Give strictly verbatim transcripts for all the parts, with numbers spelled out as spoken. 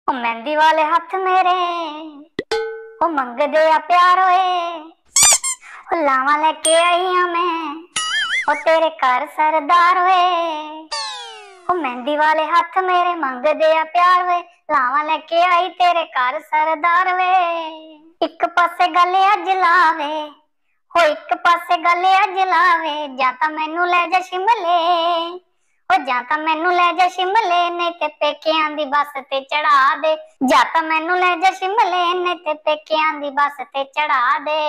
ओ मेहंदी वाले हत्थ मेरे, ओ मंगदे आ प्यार ओए। ओ लावां लेके आई आं मैं, ओ तेरे घर सरदार ओए। ओ मेहंदी वाले हत्थ मेरे मंगदे आ प्यार ओए, लावां लेके आई तेरे घर सरदार ओए। इक पासे गल अज्ज लावे, हो इक पासे गल अज्ज लावे, जां तां मैनू लै जा शिमले, ओ जां तां मैनू लै जा शिमले, नेईं ते पेकेआं दी बस ते चढ़ा दे, जां तां मैनू लै जा शिमले, नेईं ते पेकेआं दी बस ते चढ़ा दे।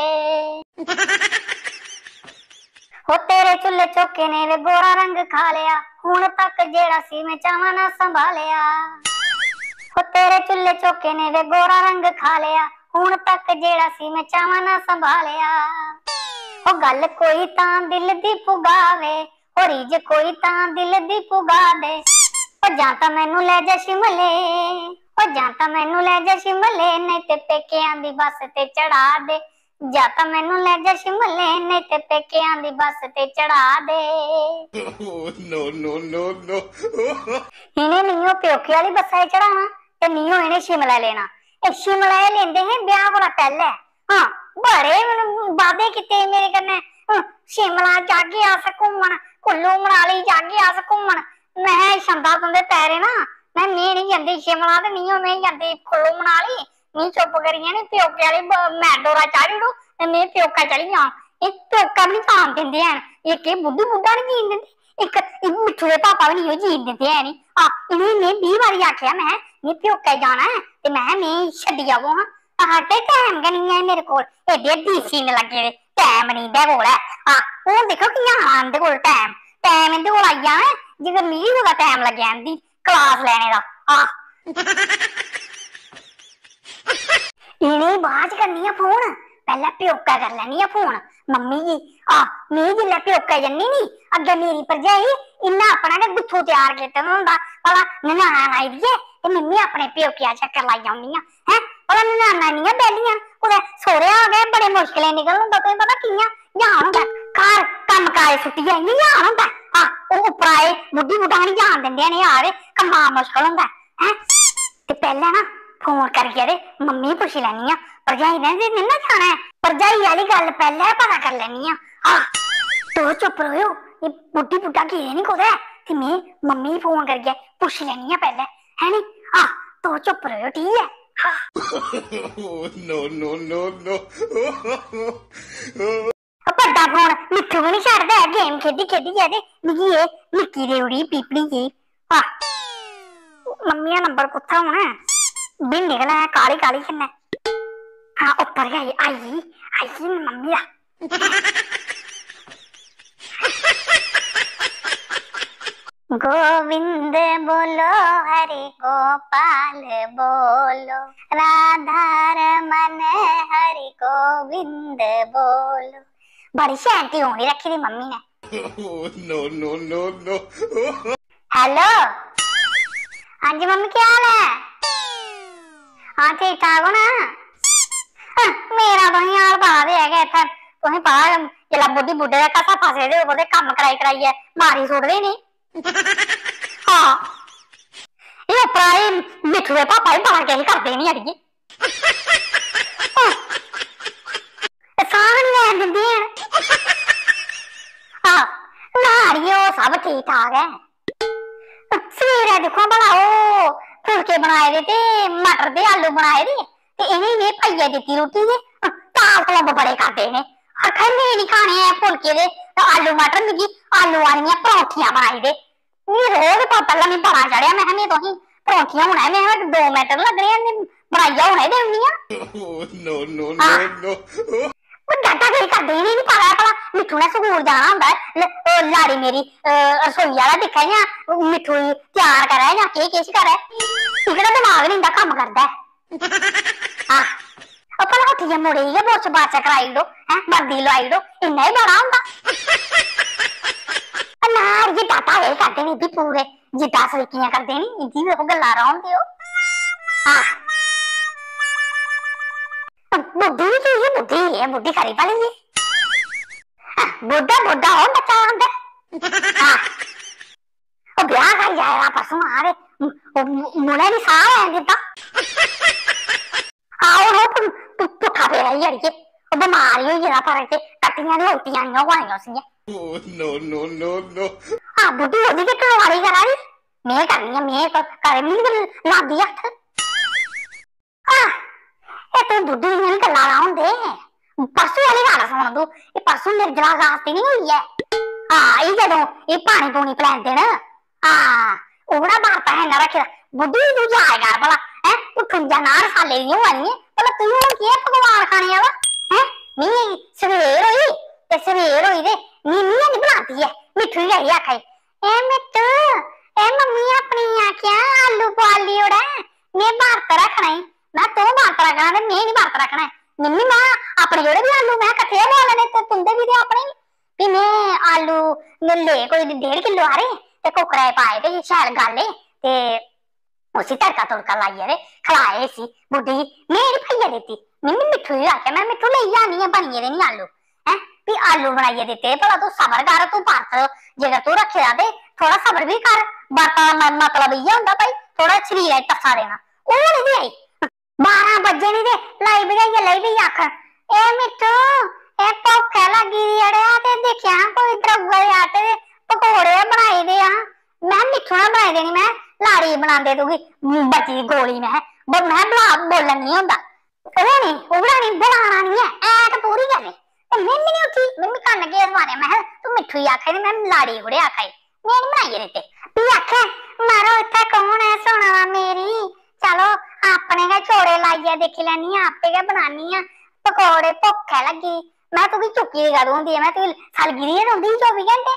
हो तेरे चुल्ले चौके ने वे गोरा रंग खा लिया, हुन तक जेड़ा सी मैं चावां ना संभालिया। हो तेरे चुल्ले चौके ने वे गोरा रंग खा लिया, हुन तक जेड़ा सी मैं चावां ना संभालिया। ओ गल कोई तां दिल दी पुगावे, ओ रीझ कोई तां दिल दी पुगा दे। ओ जां तां मैनू लै जा शिमले, ओ जां तां मैनू लै जा शिमले, नेईं ते पेकेआं दी बस ते चढ़ा दे। जां तां मैनू लै जा शिमले, नेईं ते पेकेआं दी बस ते चढ़ा दे। Oh, no, no, no, no। इ'नें नियो प्योके आह्ली बस्सा च चढ़ाना ते नियो इ'नें शिमला लेना। एह् शिमला एह् लेंदे हे ब्याह् कोला पैह्ले। हां, बड़े वादे कीते मेरे कन्नै। हं, शिमला जागे अस घूमन, कुल्लू मनाली जागे अस घूमन। मैं छंदा तुं'दे पैरें ना, मैं, में निं जंदी शिमला ते नियो में जंदी कुल्लू मनाली। मी चुप करियै नी प्योके आह्ली ब-, मेटाडोरा चाढ़ी ओड़ो ते में प्योकै चली जां। एह् प्योकै बी निं जान दिंदे हैन। इक एह् बुड्ढी बुड्ढा निं जीन दिंदे, इक एह् मिट्ठू दे पापा बी निं जीन दिंदे हैन। आ, इ'नें में बीह् बारी आखेआ, महैं, में प्योकै जाना ऐ ते महैं, में छड्डी आवो हां। आखदे, "टैम गै निं ऐ मेरे कोल, एड्डे डी सी न लग्गे दे, टैम निं इं'दे कोल ऐ।" आ, हून दिक्खो कि'यां आना इं'दे कोल टैम, टैम इं'दे कोल आई जाना ऐ, जेकर मिगी कुतै टैम लग्गेआ इं'दी क्लास लैने दा। आ। इ'नेंगी बाद च करनी आं फोन, पैह्लें प्योकै करी लैनी आं फोन, मम्मी गी। आ, में जिसलै प्योकै जन्नी नी, अग्गें मेरी भरजाई इन्नै अपना गै गुत्थू त्यार कीते दा होंदा, भला ननान आई दी ऐ ते मिम्मी अपने प्योकै चक्कर लाई औन्नी आं। हैं? भला ननानां इन्नियां बेह्लियां, कुतै सौह्रेआ गै बड़े मुश्कलें निकलना होंदा, तुसें पता कि'यां? जान होंदा घर कम्म काज सुट्टियै इ'यां जान होंदा। आ, ओह् उप्परा एह् बुड्ढी बुड्ढा निं जान दिंदे हैन, एह् आखदे कम्मा दा मुश्कल होंदा ऐ। हैं? ते पैह्लें ना फोन करियै ते मम्मी गी पुच्छी लैन्नी आं, भरजाई ने ते निं ना जाना ऐ। भरजाई आह्ली गल्ल पैह्लें गै पता करी लैन्नी आं। आ, तुस चुप्प रवेओ, एह् बुड्ढी बुड्ढा गेदे निं कुतै, ते में मम्मी गी फोन करियै पुच्छी लैन्नी आं पैह्लें, है नी? आ, तुस चुप्प रवेओ, ठीक ऐ? आ। No, no, no, no। बड्डा फोन मिट्ठू बी निं छड्डदा ऐ, गेम खेढी खेढियै ते मिगी एह् निक्की देई ओड़ी पीपड़ी जी। आह, मम्मी दा नंबर कुत्थै होना ऐ? बी निकलै काली काली कन्नै। हां, उप्पर गै आई, आई, आई गेई मम्मी दा। गोविंद बोलो, हरि गोपाल बोलो, राधा रमन हरि गोविंद बोलो। बड़ी शैल ट्यून ही रखी दी मम्मी ने। No, no, no, no। Hello. हां जी मम्मी, केह् हाल ऐ? हां, ठीक ठाक हो ना? हां, मेरा तुसें हाल पता ते है गै इत्थै। तुसें पता गै, जिसलै बुड्ढी बुड्ढे दे घसा फसे दे होवो ते कम्म कराई कराइयै मारी सुट्टदे नी। हां। एह् उप्परा एह् मिट्ठू दे पापा बी बड़ा किश करदे नी अड़िये। साह् निं लैन दिंदे हैन। आह, ना अड़िये, ओह् सब ठीक ठाक ऐ। सवेरै दिक्खो भला, ओह् फुलके बनाए दे ते मटर ते आलू बनाए दे, ते इ'नें में पाइयै दित्ती रुट्टी ते ताल तलम्ब बड़े खाद्धे इ'नें। आखा दे, "में निं खाने ऐ फुलके ते आलू मटर, मिगी आलू आह्लियां परौंठियां बनाई दे।" मिगी रोह् ते पा-, पैह्लें मिगी बड़ा चढ़ेआ, में आखेआ, "में तुसेंगी परौंठियां हुनै, में आखेआ, दो मिंट निं लग्गने हैन, में बनाइयै हुनै देई ओड़नी आं।" No, no, no, आह। No। ओह् दादा केह् करदे, इ'नेंगी निं पता ऐ भला मिट्ठू ने स्कूल जाना होंदा ऐ। ल-, ओह् लाड़ी मेरी, अ, रसोई आह्ला दिक्खै जां मिट्ठू गी त्यार करै जां केह् किश करै, एह्कड़ा दमाग निं इं'दा कम्म करदा ऐ। आह। ओह् भला उट्ठियै मुड़े गी गै बुरश बारश कराई ओड़ो, हैं, वर्दी लोआई ओड़ो, इन्ना ही बड़ा होंदा। ओ ना, अड़िये, दादा एह् करदे नी, इब्बी पूरे जिद्दां सरीकियां करदे नी, इं'दी बी ओह् गल्लां रौह्न देओ। आह। बुड्ढी बी की ही, बुड्ढी ऐ, बुड्ढी खरी भली ऐ। आह, बुड्ढा, बुड्ढा ओह् बच्चा अंदर। आह। ओह् ब्याह् खाई आए दा परसों, आ ते ओह् मुड़े गी साह् लैन दित्ता। करियै ओह् बमार ही होई गेदा, पर इत्थै टट्टियां ते उल्टियां निं होआ दियां उसी। Oh, no, no, no, no। हां, बुड्ढी ओह्दी गै टलोआरी करा दी। में करनी आं, में क-, कदें बी निं लांदी हत्थ। आह, एह् तूं बुड्ढी दियां बी गल्लां ला होंदे। परसों आह्ली गल्ल सुन तूं, एह् परसों निर्जला कास्ती निं होई ऐ? हां, एह् जदूं एह् पानी पूनी पलैंदे न, हां, ओह्कड़ा बर्त असें इन्ना रक्खे दा। बुड्ढी तूं जाच कर भला, हैं? तूं ठुंजा नार साले दी होआ नी ऐ, भला तूं हून केह् पकवान खाने आह्ला? हैं? मी सवेर होई ते सवेर होई ते मी, मी निं बनांदी ऐ, मिट्ठू गी जाइयै आखा दी, "ए मिट्ठू, ए मम्मी अपनी गी आखेआ आलू बुआली ओड़ै, में बर्त रक्खना ई।" में, "तूं बर्त रक्खना ते में निं बर्त रक्खना ऐ।" मम्मी, में अपने जेह्ड़े बी आलू में कट्ठे गै बुआलने ते तुं'दे बी ते अपने बी। फ्ही में आलू में ले कोई डेढ़ किल्लो हारे ते कुकरै च पाए ते शैल गाले ते उसी तड़का तुड़का लाइयै ते खलाए इसी बुड्ढी गी। में निं पाइयै दित्ती, में, में मिट्ठू गी आखेआ, में, "मिट्ठू, लेई जा, आनियै बनी गेदे निं आलू।" हैं, फ्ही आलू बनाइयै दित्ते, "भला तूं सबर कर, तूं बर्त जेकर तूं रक्खे दा ते थोह्ड़ा सबर बी कर, बर्ता दा म-, मतलब इ'यै होंदा भाई, थोह्ड़ा शरीरै गी टस्सा देना।" ओह् निं देआ दी। बारां बज्जे निं ते लाई बजाइयै लेई पेई आखन, "ए मिट्ठू, ए भुक्ख ऐ लग्गी दी अड़ेआ, ते दिक्खेआं कोई द्रौआ दे आटे दे पकौड़े गै बनाई दे आ।" में, "मिट्ठू ने बनाई देनी, में लाड़ी बनांदे तुगी बची दी गोली।" में, ब-, में बला-, बोलन निं होंदा। ओह् निं, ओह्कड़ा निं, बलाना निं ऐ, ऐ ते पूरी गै निं। ते में बी निं उट्ठी, में बी कन्न घेर मारेआ, में, "तूं मिट्ठू गी आखा दी, में लाड़ी गी थोड़े आखा दी, में निं बनाइयै दित्ते।" फ्ही आखै, "मड़ो, इत्थै कौन ऐ सुना दा मेरी? चलो, अपने गै चौड़े लाइयै दिक्खी लैन्नी आं, आपे गै बनान्नी आं पकौड़े, भुक्ख ऐ लग्गी।" में, "तुगी चुक्की दी कदूं होंदी ऐ? में तुगी सलगी दी गै रौंह्दी ही चौबी घैंटे।"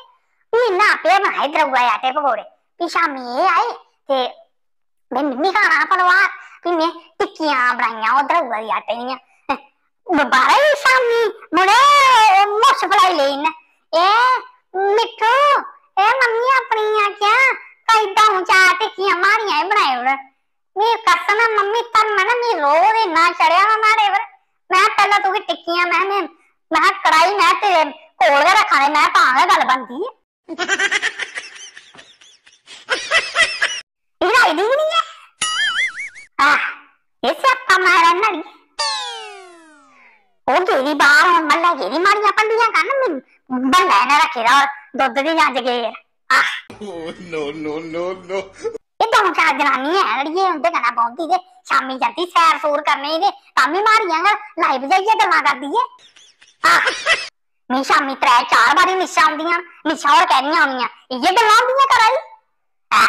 फ्ही इ'यां आपे गै बनाए द्रौआ दे आटे पकौड़े। फ्ही शामीं एह् आए ते में, "मिम्मी खाना हा पलोआर।" फ्ही में टिक्कियां बनाइयां ओह् द्रौआ दे आटे दियां। बारै शामीं मुड़े मुश फलाई लेई इ'न्नै। "ए मिट्ठू, ए मम्मी अपनी गी आखेआ, कोई द'ऊं चार टिक्कियां माड़ियां गै बनाई ओड़।" मी कसम ऐ मम्मी, धर्म ऐ ना, मी रोह् ते इन्ना चढ़ेआ ना न्हाड़े पर। में पैह्लें तुगी टिक्कियां, में, में, में कढ़ाई, में तेरे कोल गै रक्खा दे, में तां गै गल्ल बनदी ऐ। एह् लाई दी गै निं ऐ। आह, एह् स्यापा मारै न्हाड़ी। ओह् गेदी बाह्र, हून म्हल्लै गेदी, माड़ियां भंडियां करन, बल्लै इ'नें रक्खे दा होर दुद्ध दी जां जगेर। आह। Oh, no, no, no, no। एह् द'ऊं चार जनानियां हैन अड़िये, उं'दे कन्नै बौंह्दी ते शामीं जंदी सैर सूर करने गी ते तां बी माड़ियां गै लाई बजाइयै गल्लां करदी ऐ। आह। मी शामीं त्रै चार बारी निशा औंदियां, निशा होर कैह्दियां औनियां, इ'यै गल्लां होंदियां घरा दी। ऐ,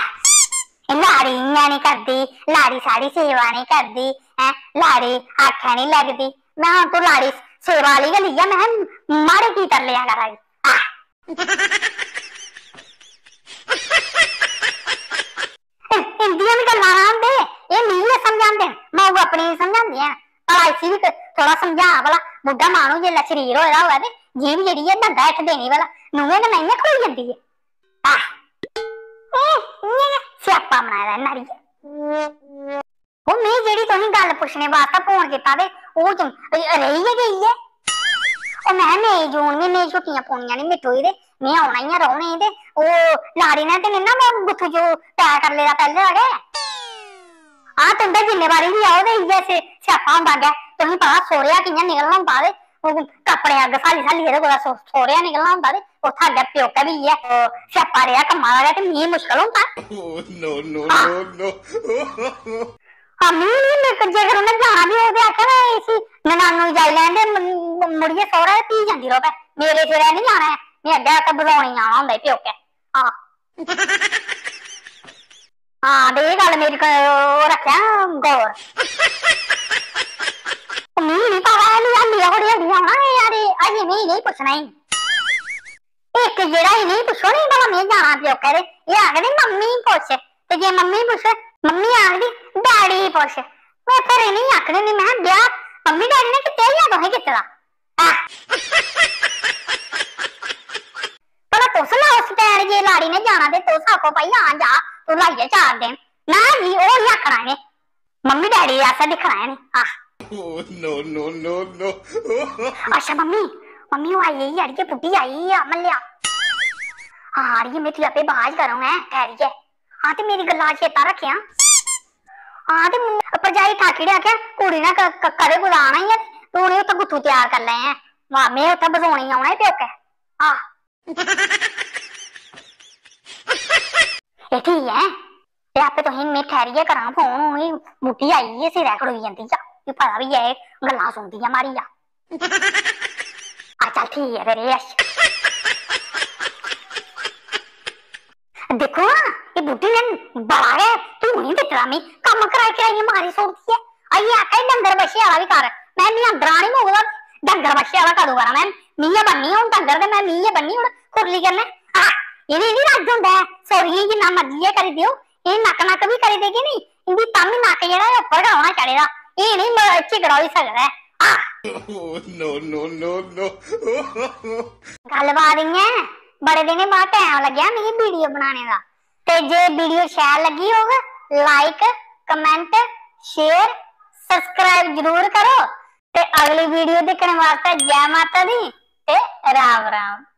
एह् लाड़ी इ'यां निं करदी, लाड़ी साढ़ी सेवा निं करदी, हैं, लाड़ी आखै निं लगदी। में हून तूं लाड़ी सेवा आह्ली गै लेई आ, में माड़े की तरले करा दी? आह। इंदियां बी गल्लां ना होंदे, एह् मिगी गै समझांदे न, माऊ अपनी गी समझांदे ऐ। भला इसी बी क-, थोह्ड़ा समझा भला, बुड्ढा माह्नू जेल्लै शरीर होए दा होऐ ते जीभ जेह्ड़ी ऐ दंदा हेठ देनी भला, नूहें कन्नै इ'यां खड़ोई जंदी ऐ। आह, एह् इ'यां गै स्यापा बनाए दा इ'न्नै अड़ियै। ओह् में जेह्ड़ी तुसें गल्ल पुच्छने बास्तै फोन कीता ते ओह् च रेही गै गेई ऐ। ओह् में, नेईं, जून म्हीने दी छुट्टियां पौनियां नी मिट्ठू गी ते में औना ई ऐ रौह्ने गी ते ओह् लाड़ी ने ते निं ना में गुत्थू जो तैऽ करी लेदा पैह्लें दा गै। हां, तुं'दे जिम्मेवारी बी आओ ते इ'यै से-, स्यापा होंदा अग्गें। तुसें पता सौह्रेआ कि'यां निकलना होंदा ते ओह् कपड़े अग्ग स्हाली स्हालियै ते कुतै सौ-, सौह्रेआ निकलना होंदा ते उत्थै अग्गें प्योकै बी इ'यै, ओह्, स्यापा रेहा कम्मा दा गै ते मिगी मुश्कल होंदा। Oh, no, no, no, no। हां, मी निं, में, जेकर उ'न्नै जाना बी होग ते आखेआ में इसी ननानू गी जाई लैन दे, म-, म-, मुड़ियै सौह्रै ते फ्ही जंदी र'वै। मेरे सिरै निं जाना ऐ, में अग्गें उत्थै बरौनी जाना होंदा ई प्योकै। हां। हां, ते एह् गल्ल मेरी क-, ओह् रक्खेआं गौर। मी निं पता ऐ, मी हाल्ली गै थोह्ड़ी हड्डी औना ऐ यार, एह् अजें में इ'नेंगी पुच्छना ई। इक जेह्ड़ा इ'नेंगी पुच्छो निं भला में जाना प्योकै ते एह् आखदे, "मम्मी गी पुच्छ।" ते जे मम्मी गी पुच्छो, मम्मी आखदी, "डैडी गी पुच्छ।" में फिर इ'नेंगी आखनी होन्नी, में, "ब्याह् मम्मी डैडी ने कीते जां तुसें कीते दा?" ऐ। भला तुस लाओ stand, जे लाड़ी ने जाना ते तुस आखो, "भाई, हां, जा, तूं लाइयै चार दिन।" ना जी, ओह् निं आखना इ'नें। मम्मी डैडी गी असें दिक्खना ऐ निं। आह। Oh, no, no, no, no। अच्छा मम्मी, मम्मी ओह् आई गेई, अड़िये बुड्ढी आई गेई आ म्हल्लेआ। हां अड़िये, में तुगी आपे बाज करङ ऐ ठैहरियै। हां ते मेरी गल्ला दा चेता रक्खेआं। हां ते मम्मी, भरजाई ठाकी ने आखेआ, कुड़ी ने क-, क-, कदें कुतै आना ई ऐ ते तू उ'नेंगी उत्थै गुत्थू त्यार करी लै ऐ। वाह, में उत्थै बसोने गी औना ऐ प्योकै। आह। एह् ठीक ऐ, ते आपे तुसें, में ठैहरियै करां फोन, हून एह् बुड्ढी आई दी ऐ, सिरै खड़ोई जंदी ऐ, फ्ही पता बी ऐ, एह् गल्लां सुनदी ऐ मारी जा। आ चल ठीक ऐ फिर, एह् अच्छा। दिक्खो ना, एह् बुड्ढी ने बड़ा गै धूनी दित्ते दा मी, कम्म कराई कराइयै मारी छोड़दी ऐ। आइयै आखा दी, "डंगर बच्छे आह्ला बी कर।" में, "मी अंदरा निं मुकदा, डंगर बच्छे आह्ला कदूं करां में? मी गै बन्नी हून डंगर ते में मी गै बन्नी हून खुरली कन्नै।" आह, इ'नें निं रज्ज होंदा ऐ, सौरियें जिन्ना मर्जी गै करी देओ, एह् नक नक बी करी देगे नी, इं'दी तां बी नक जेह्ड़ा ऐ उप्पर गै रौह्ना चाहिदा। एह् निं म-, झिगड़ा होई सकदा ऐ। आह! Oh, no, no, no, no। गल्लबात इ'यां ऐ, बड़े दिनें बाद टैम लग्गेआ मिगी वीडियो बनाने दा। ते जे वीडियो शैल लग्गी होग, like, comment, share, subscribe जरूर करो। ते अगली वीडियो दिक्खने बास्तै जै माता दी ते राम राम।